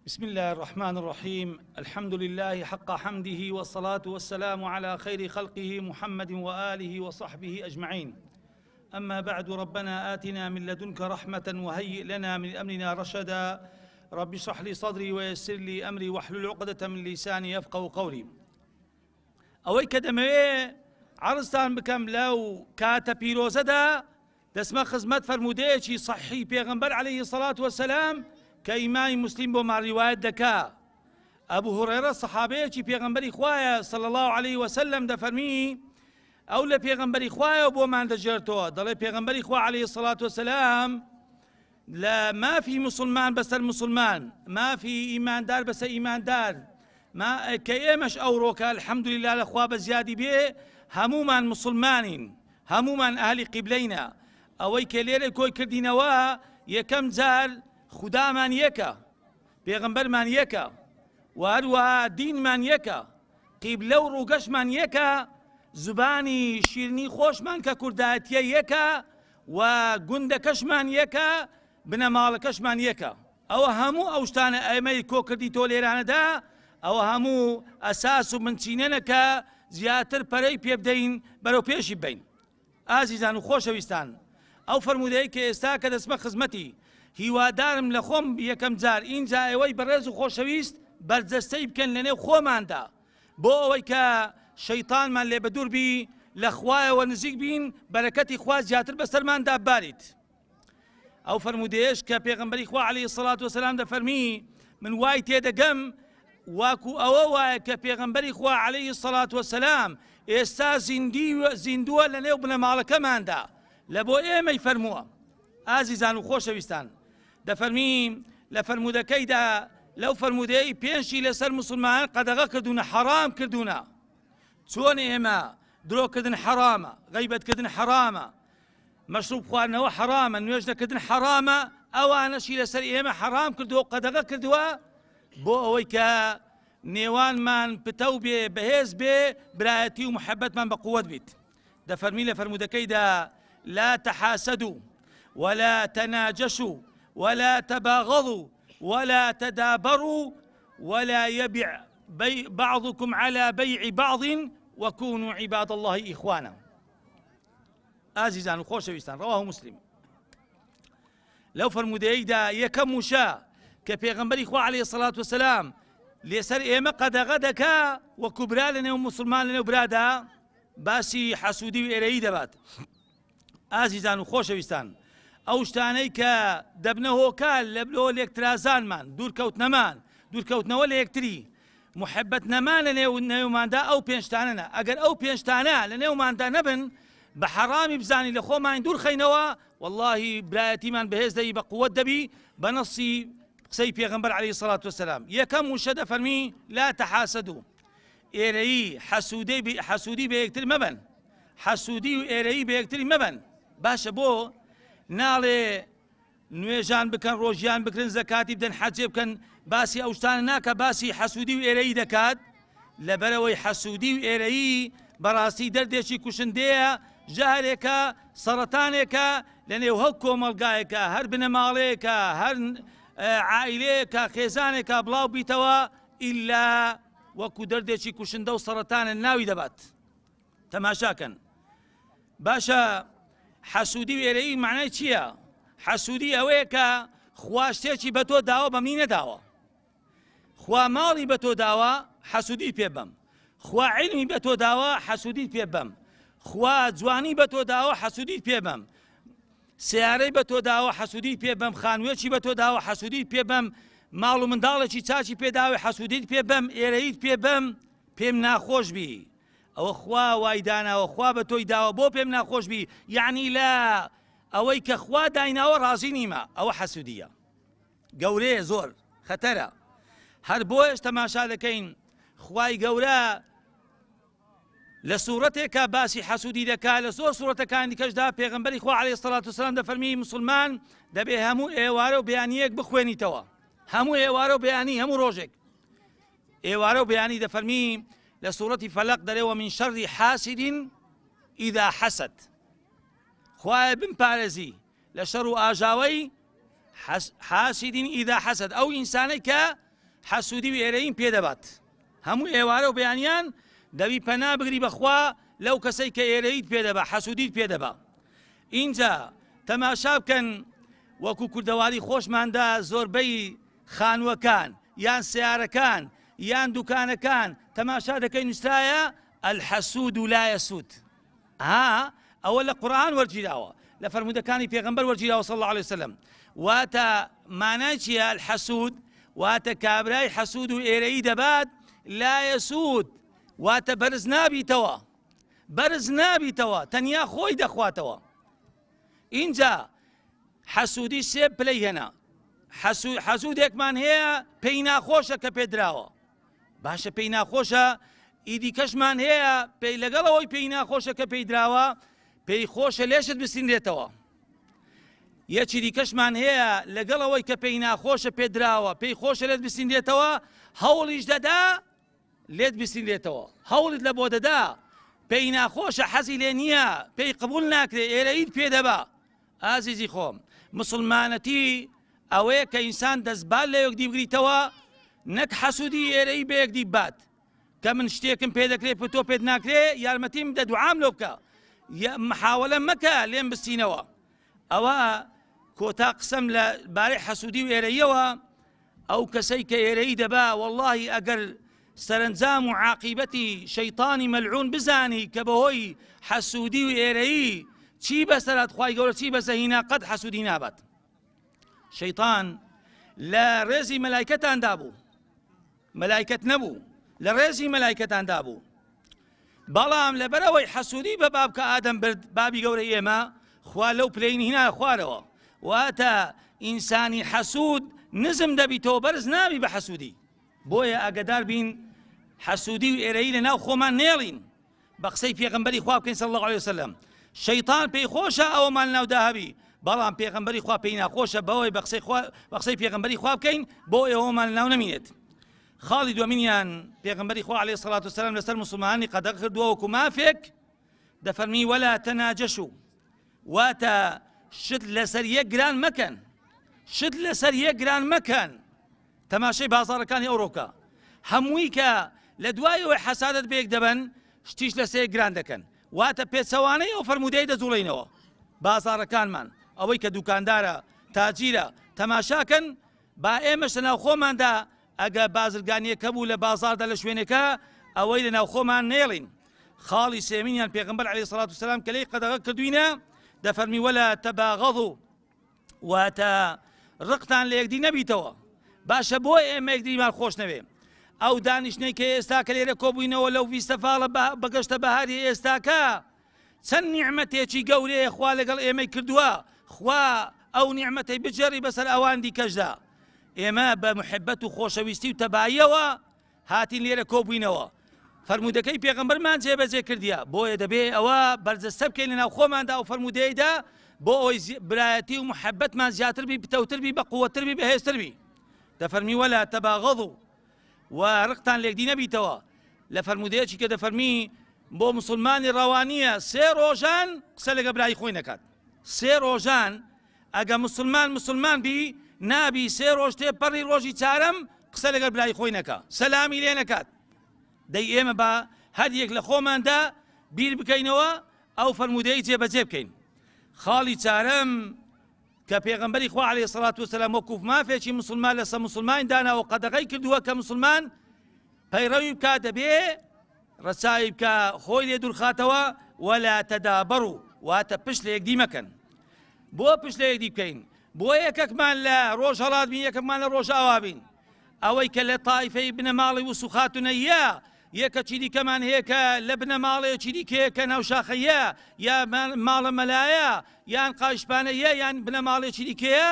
بسم الله الرحمن الرحيم الحمد لله حق حمده والصلاة والسلام على خير خلقه محمد وآله وصحبه أجمعين أما بعد ربنا آتنا من لدنك رحمة وهيئ لنا من أمرنا رشدا رب اشرح لي صدري ويسر لي أمري واحلل عقدة من لساني يفقه قولي ئەوەی کە دەمەوێ عەرزتان بکەم لەو کاتە پیرۆزەدا دەچمە خزمەت فەرموودەیەکی صحیح پێغەمبەر عەلەیهی سەڵات وەسەلام کە ئیمامی موسلیم بۆمان ڕیوایەت دەکا. ئەبو هوڕێرە سەحابەیەکی پێغەمبەری خوایە صلی اللە علیه وسلم دەفەرمی ئەو لە پێغەمبەری خوایەوە بۆمان دەژێرتەوە دەڵێ پێغەمبەری خوا عەلەیهی سەڵات وەسەلام لە مافی موسڵمان بەسەر موسڵمان، مافی ئیماندار بەسەر ئیماندار، ما کە ئێمەش ئەوڕۆکە الحمدللە لە خوا بە زیادی بێ هەموومان موسڵمانین، هەموومان ئەهلی قیبلەینە، ئەوەی کە لێرە کۆی کردینەوە یەکەم جار خودامان یەکە، پێغەمبەرمان یەکە و هەروەها دینمان یەکە، قیبلە و ڕووگەشمان یەکە، زبانی شیرنی خۆشمان کە کوردایەتیە یەکە، و گوندەکەشمان یەکە بنەماڵەکەشمان یەکە ئەوە هەموو ئەو شتانە ئێمەی کۆکردی تۆ لێرانەدا ئەوە هەموو ئەساس و بنچینەنە کە زیاتر پەرەی پێبدەین بەرەو پێشی بین ئازیزان و خۆشەویستان ئەو فەرموودەیە کە ئێستا کە دەچمە خزمەتی هیوادارم لە خۆم یەکەم جار ئینجا ئێوەی بەڕێز و خۆشەویست بەرجەستەی بکەن لەنێو خۆماندا بۆ ئەوەی کە شەیتانمان لێ بەدوور بی لە خوایەوە نزیک بین بەرەکەتی خوا زیاتر بەسەرماندا باریت. ئەو فەرموودەیەش کە پێغەمبەری خوا عەلەیهی سەڵات وەسەلام دەفەرمی من وای تێدەگەم واکو ئەوە وایە کە پێغەمبەری خوا عەلەیهی سەڵات وەسەلام ئێستا زیندی زیندووە لە نێو بنەماڵەکەماندا لە بۆ ئێمەی فەرمووە. ئازیزان و خۆشەویستان دەفەرمی لە فەرموودەکەیدا لەو فەرموودەیەی پێنجی لەسەر موسڵمانان قەدەغە کردوونە حەڕام کردوونە چۆن ئێمە درۆکردن حەڕامە غەیبەتکردن حەڕامە مەشروب خواردنەوە حەڕامە نوێژ نەکردن حەڕامە ئەوانەشی لەسەر ئێمە حەڕام کردووە و قەدەغە کردووە بۆ ئەوەی کە نێوانمان پتەو بێ بەهێز بێ برایەتی و محەبەتمان بە قووەت بیت دەفەرمی لە فەرموودەکەیدا، لا تحاسدوا ولا تناجشوا ولا تباغضوا ولا تدابروا ولا يبع بعضكم على بيع بعض وكونوا عباد الله إخوانا. ئازیزان و خۆشەویستان رواه مسلم. لەو فەرموودەیەیدا یەکەم وشە کە پێغەمبەری خوا عەلەیهی سەڵات وسەلام لەسەر ئێمە قەدەغە دەکا وەکو برا لەنێو موسڵمان لەنێو برادا باسی حەسوودی و ئێرەیی دەبات. ئازیزان و خۆشەویستان ئەو شتانەی کە دەبنە هۆکار لە بلۆ لێکترازانمان دوورکەوتنەمان دوورکەوتنەوە لە یەکتری محبەت نەمان لە نێو نێوماندا ئەو پێنجتانەنە ئەگەر ئەو پێنجتانە لە نێوماندا نەبن بە حەڕامی بزانی لە خۆمان دوورخەینەوە وەڵاهی برایەتیمان بەهێز دەبی بە قوت دەبی بە نەسی قسەی پێغەمبەر عەلەیهی سەڵات وەسەلام یەکەم وشە دەفەرمی لا تەحاسەدو ئێرەیی حەسوودەی حەسوودی بە یەکتر مەبەن حەسوودی و ئێرەیی بە یەکتری مەبەن باشە بۆ ناڵێ نوێژان بکەن ڕۆژیان بکرن زەکاتی بدەن حەجێ بکەن باسی ئەو شتانە ناکە باسی حەسوودی و ئێرەیی دەکات لەبەرئەوەی حەسوودی و ئێرەیی بەڕاستی دەردێکی کوشندەیە، ژەهرێکە، سەڕەتانێکە لەنێو هەر کۆمەڵگایەکا، هەر بنەماڵەیەکا، هەر عائیلەیەکا، خێزانێکا بڵاو بیتەوە ئیلا وەکو دەردێکی کوشندە و سەڕەتانە ناوی دەبات. تەماشاکەن. باشە حەسوودی و ئێرەیی معنای چییە؟ حەسوودی ئەوەیە کە خوا شتێکی بە تۆ داوە بە منی نەداوە. خوا ماڵی بە تۆ داوە حەسودیت پێ بەم خوا عیلمی بە تۆ داوە حەسودیت پێ بەم خوا جوانی بە تۆ داوە حەسودیت پێ بەم سیارەی بە تۆ داوە حەسودیت پێ بەم خانوویەکی بە تۆ داوە حەسودیت پێ بەم ماڵ و منداڵێکی چاکی پێداوی حەسودیت پێ بەم ئێرەیت پێ بەم پێم ناخۆش بی ئەوە خوا وای داناوە خوا بە تۆی داوە بۆ پێم ناخۆش بی یعنی لە ئەوەی کە خوا دایناوە ڕازی نیمە ئەوە حەسودیە گەورەیە زۆر خەتەرە هەر بۆیەش تەماشا دەکەین خوای گەورە لە سوڕەتێکا باسی حەسوودی دەکا لە زۆر سوڕەتەکانی دیکەشدا پێغەمبەری خوا عەلەیهی سەڵات وسەلام دەفەرمی موسڵمان دەبێ هەموو ئێوارە و بەیانییەک بخوێنیتەوە هەموو ئێوارە و بەیانی هەموو ڕۆژێک ئێوارە و بەیانی دەفەرمی لە سوڕەتی فەلەق دەرێ ومن شەڕی حاسد إذا حسد خوایە بمپارێزی لە شەڕ و ئاژاوەی حاسد إذا حسد ئەو ئینسانەی کە حەسوودی و ئێرەییم پێ دەبات. هەموو ئێوارە و بەیانیان دەبی پەنا بگری بەخوا لەو کەسەی کە ئێرەییت پێ دەبا، حەسوودیت پێ دەبا. ئینجا تەماشا بکەن وەکو کوردەواری خۆشماندا زۆربەی خانووەکان یان سەیارەکان یان دوکانەکان تەماشا دەکەی نووسرایە الحسود لا يسود. ها ئەوە لە قورئان وەرگیراوە، لە فەرموودەکانی پێغەمبەر وەرگیراوە صلی اللە علیە وسلم. واتە مانای چییە الحسود؟ واتە کابرای حەسود و ئێرەیی دەبات، لا يسود واتە بەرز نابیتەوە، بەرز نابیتەوە، تەنیا خۆی دەخواتەوە. ئینجا حەسوودی سێ پلەی هێنا. حەسوودێکمان هەیە پێی ناخۆشە کە پێدراوە، باشە پێی ناخۆشە. ئیدی کەشمان هەیە پێی لەگەڵ ئەوەی پێی ناخۆشە کە پێی دراوە پێی خۆشە لێشت بسینرێتەوە. یەکی دیکەشمان هەیە لەگەڵ ئەوەی کە پێی ناخۆشە پێ دراوە پێی خۆشە لێت بسینرێتەوە، هەوڵیش دەدا لێت بسینرێتەوە، هەوڵت لە بۆ دەدا، پێی ناخۆشە، حەزی لێ نییە، پێی قبول ناکرێ، ئێرەیت پێ دەبا. ئازیزی خۆم، مسلمانەتی ئەوەیە کە ئینسان دەستبار لە یەکدی بگریتەوە، نەک حەسوودی ئێرەی بە یەکدی بات. کە من شتێکم پێ دەکرێت تۆ پێت ناکرێ، یارمەتیم بدە، دوعام لۆ بکە، محاولە مەکە لێم بستینەوە. ئەوە کۆتا قسەم لە بارەی حەسوودی و ئێرەیەوە. ئەو کەسەی کە ئێرەیی دەبا، وەڵڵاهی ئەگەر سەرەنجام و عاقیبەتی شەیتانی مەلعون بزانی کە بەهۆی حەسوودی و ئێرەیی چی بەسەرات، خوای گەورە چی بەسە هینا، قەت حەسوودی نابات. شەیتان لە ڕێزی مەلایکەتاندا بوو، مەلایکەت نەبوو، لە ڕێزی مەلایکەتاندا بوو، بەڵام لەبەرەوەی حەسوودی بە باب کە ئادەم برد، بابی گەورەی ئێمە، خوا لەو پلەی هینا خوارەوە. واتە ئینسانی حەسوود نزم دەبیتەوە، بەرز نابی بە حەسوودی. بۆیە ئاگدار بین حەسوودی و ئێرەیی لە ناو خۆمان نێڵین، بە قسەی پێغەمبەری خوا بکەین صلی الله علیه وسلم. شەیطان پێی خۆشە ئەوەمان ناودا هەبی، بەڵام پێغەمبەری خوا پێی ناخۆشە. بەوەی بە قسەی خوا، بە قسەی پێغەمبەری خوا بکەین بۆ ئێوەمان ناو نەمینێت. خاڵی دووەمینیان پێغەمبەری خوا علیه الصلاة والسلام لەسەر مسلمانانی قەدەغ کردووە وەکو مافێک، دەفەرمی ولا تناجشوا، واتە شت لەسەر یەک گران مەکەن، شت لەسەر یەک گران مەکەن. تەماشای بازاڕەکانی ئەوڕۆکە هەمووی کە لە دوای ئەوەی حەسادەت بەیەک دەبەن شتیش لەسەر یەک گران دەکەن. واتە پێچەوانەی ئەو فەرموودەی دەجوڵێینەوە. بازاڕەکانمان ئەوەی کە دوکاندارە تاجیرە تەماشاکەن، با ئێمەش لە ناوخۆماندا ئەگە بازرگانیەکە بوو لە بازاردا لە شوێنێکە ئەوەی لە ناوخۆمان نێڵین. خاڵی سێمینیان پێغەمبەر عەلەیهی سەڵات وسەلام کە لێی قەدەغە کردوینە دەفەرمی وەلا تەباغەضوا، واتە ڕقتان لە یەکدی نەبیتەوە. باشە بۆ ئێمە یەکدیمان خۆش نەوێ؟ ئەو دانیشتنەی کە ئێستا کە لێرە کۆبووینەوە لەو فیستەفاڵە بەگەشتە بەهاری ئێستاکە چەند نیعمەتێکی گەورەیە خوا لەگەڵ ئێمەی کردووە. خوا ئەو نیعمەتەی بجێڕی بەسەر ئەوان دیکەشدا. ئێمە بە محبەت و خۆشەویستی و تەباییەوە هاتین لێرە کۆبووینەوە، فەرموودەکەی پێغەمبەرمان جێبەجێ کردیە. بۆیە دەبێ ئەوە بەرجەستە بکەین لەناو خۆماندا ئەو فەرموودەیدا، بۆ ئەوەی برایەتی و محەبەتمان زیاتر بی، پتەوتر بی، بەقوەتر بی، بەهێزتر بی. دەفەرمی وەلا تەباغەضوا، و ڕقتان لێکدی نەبیتەوە. لە فەرموودەیەکی کە دەفەرمی بۆ مسلمانی ڕەوانیە سێ ڕۆژان قسە لەگە برای خۆی نەکات. سێ ڕۆژان ئەگە مسلمان مسلمان بی نابی سێ ڕۆژ تێپەڕی ڕۆژی چارەم قسە لەگەڵ برای خۆی نەکا، سەلامی لێ نەکات. دەی ئێمە با هەر یەک لە خۆماندا بیر بکەینەوە ئەو فەرموودەی جێبەجێ بکەین. خاڵی چارەم کە پێغەمبەری خوا عەلەیهی سەڵات وسەلام وەکو مافێکی مسلمان لەسەر مسلمان داناوە قەدەغەی کردووە کە مسلمان پەیڕەوی بکا، دەبێ ڕەچاوی بکا، خۆی لێ دوورخاتەوە، وەلا تەدابەڕو، واتە پشت لە یەکدی مەکەن. بۆ پشت لە یەکدی بکەین؟ بۆ یەکەکمان لە ڕۆژهەڵات بین، یەکەکمان لە ڕۆژئاوا بین. ئەوەی کە لە تایفەی بنەماڵەی وسوخاتونەیە، یەکەکی دیکەمان هەیە کە لە بنەماڵەیەکی دیکەیە کە ناوشاخەیە یا ماڵە مەلایە یان قایشپانەیە یان بنەماڵێکی دیکەیە.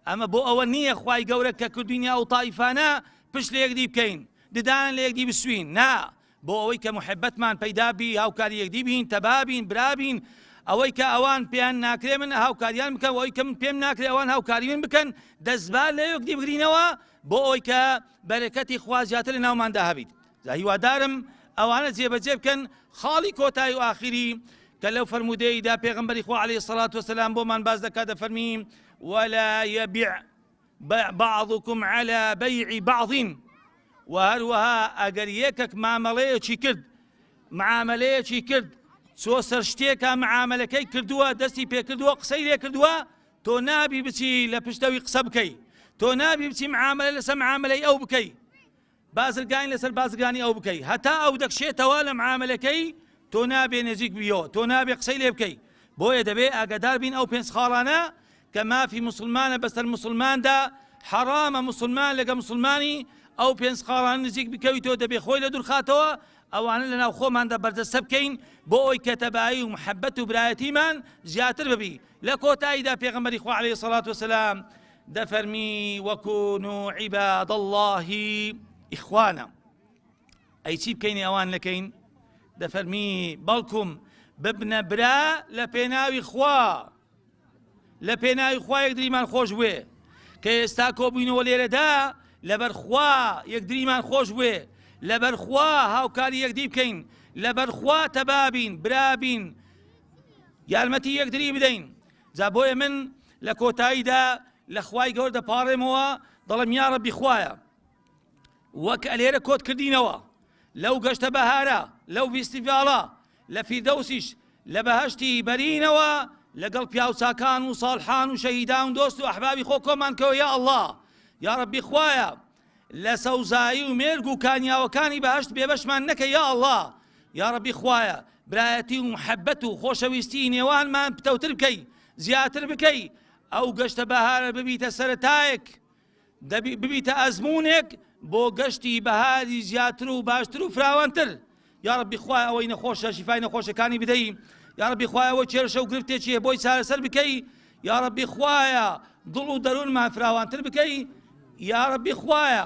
ئەمە بۆ ئەوە نییە خوای گەورە کە کردوینی ئەو تایفانە پشت لە یەکدی بکەین، ددان لە یەکدی بسوین، نا، بۆ ئەوەی کە محبەتمان پەیدا بی، هاوکاری یەکدی بین، تەبا بین، برا بین. ئەوەی کە ئەوان پێیان ناکرێ من هاوکاریان بکەم، ئەوەی کە من پێم ناکرێ ئەوان هاوکاری من بکەن، دەستبار لە یەکدی بگرینەوە بۆ ئەوەی کە بەرەکەتی خوا زیاتر لە ناوماندا هەبیت. جا هیوادارم ئەوانە جێبەجێ بکەن. خاڵی کۆتایی و ئاخیری کە لەو فەرموودەیدا پێغەمبەری خوا عەلەیهی سەڵات وەسەلام بۆمان باس دەکات دەفەرمی ولا يبع بعضكم على بيع بعض. وە هەروەها ئەگەر یەکەک مامەڵەیەکی کرد معامەلەیەکی کرد چۆ سەر شتێکە معامەلەکەی کردووە دەستی پێکردووە قسەی لێ کردووە تۆ نابی بچی لە پشتەوی قسە بکەی تۆ نابی بچی معاملە لەسەر معاملەی ئەو بکەی بازرگانی لەسەر بازرگانی ئەو بکەی هەتا ئەو دەکشێتەوە لە معاملەکەی تۆ نابێ نزیک بیەوە تۆ نابێ قسەی لێ بکەی بۆیە دەبێ ئاگادار بین ئەو پێنج خاڵانە کە مافی موسڵمانە بەسەر موسڵماندا حەڕامە موسڵمان لەگە موسڵمانی ئەو پێنج خاڵانە نزیک بکەویتەوە دەبێ خۆی لە دوورخاتەوە ئەوانە لەناو خۆماندا بەرجەستە بکەین بۆ ئەوی کە تەبایی و محەبەت و برایەتیمان زیاتر ببی لە کۆتاییدا پێغەمبەری خوا عەلەیهی سەڵات وسلام دەفەرمی وەکونوا عباد الله ئیخوانا ئەی چی بکەین ئەوان نەکەین دەفەرمی بەڵکم ببنە برا لە پێناوی خوا لە پێناوی خوا یەکدریمان خۆش بوێ کە ئێستا کۆبووینەوە لێرەدا لەبەر خوا یەکدریمان خۆش بوێ لەبەر خوا هاوکاری یەکدی بکەین لەبەر خوا تەبابین برابین یارمەتی یەکدری بدەین جا بۆیە من لە کۆتاییدا لە خوای گەورە دەپاڕێمەوە دەڵێم یا ڕەبی خوایە وەک ئەلێرە کۆت کردینەوە لەو گەشتە بەهارە لەو ڤیستیڤاڵە لە فیردەوسیش لە بەهەشتی بەرینەوە لەگەڵ پیاوچاکان و ساڵحان و شەهیدان و دۆست و ئەحبابی خۆ کۆمان کەوە یا ئەڵڵا یا ڕەبی خوایە لە سەوزایی و مێرگ و کانیاوەکانی بەهەشت بێبەشمان نەکە یا ئەڵڵا یا ڕەبی خوایە برایەتی و محەبەت و خۆشەویستی نێوانمان پتەوتر بکەی زیاتر بکەی ئەو گەشتە بەهارە ببیتە سەرەتایەک دەبی ببیتە ئەزموونێک بۆ گەشتی بەهاری زیاتر و باشتر و فراوانتر یاڕەبی خوایە ئەوەی نەخۆشە شیفای نەخۆشەکانی بدەی یاڕەبی خوایە ئەوەی کێشە و گرفتێکی هەیە بۆی چارەسەر بکەی یاڕەبی خوایە دڵ و دەروونمان فراوانتر بکەی یاڕەبی خوایە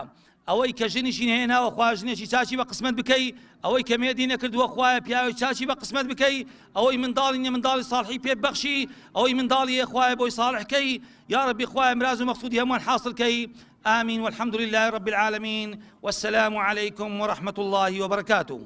ئەوەی کە ژنیشی هێناوە خوا ژنێکی چاچی بە قسمەت بکەی ئەوەی کە مێردی نەکردووە خوایە پیاوی چاچی بە قسمەت بکەی ئەوەی منداڵی نیە منداڵی ساڵحی پێ بەخشی ئەوەی منداڵی هەیە خوایە بۆی ساڵح کەی یاڕەبی خوایە مراز و مەقسودی هەمووان حاصل کەی آمین والحمد لله رب العالمین والسلام علیکم ورحمة الله وبرکاته.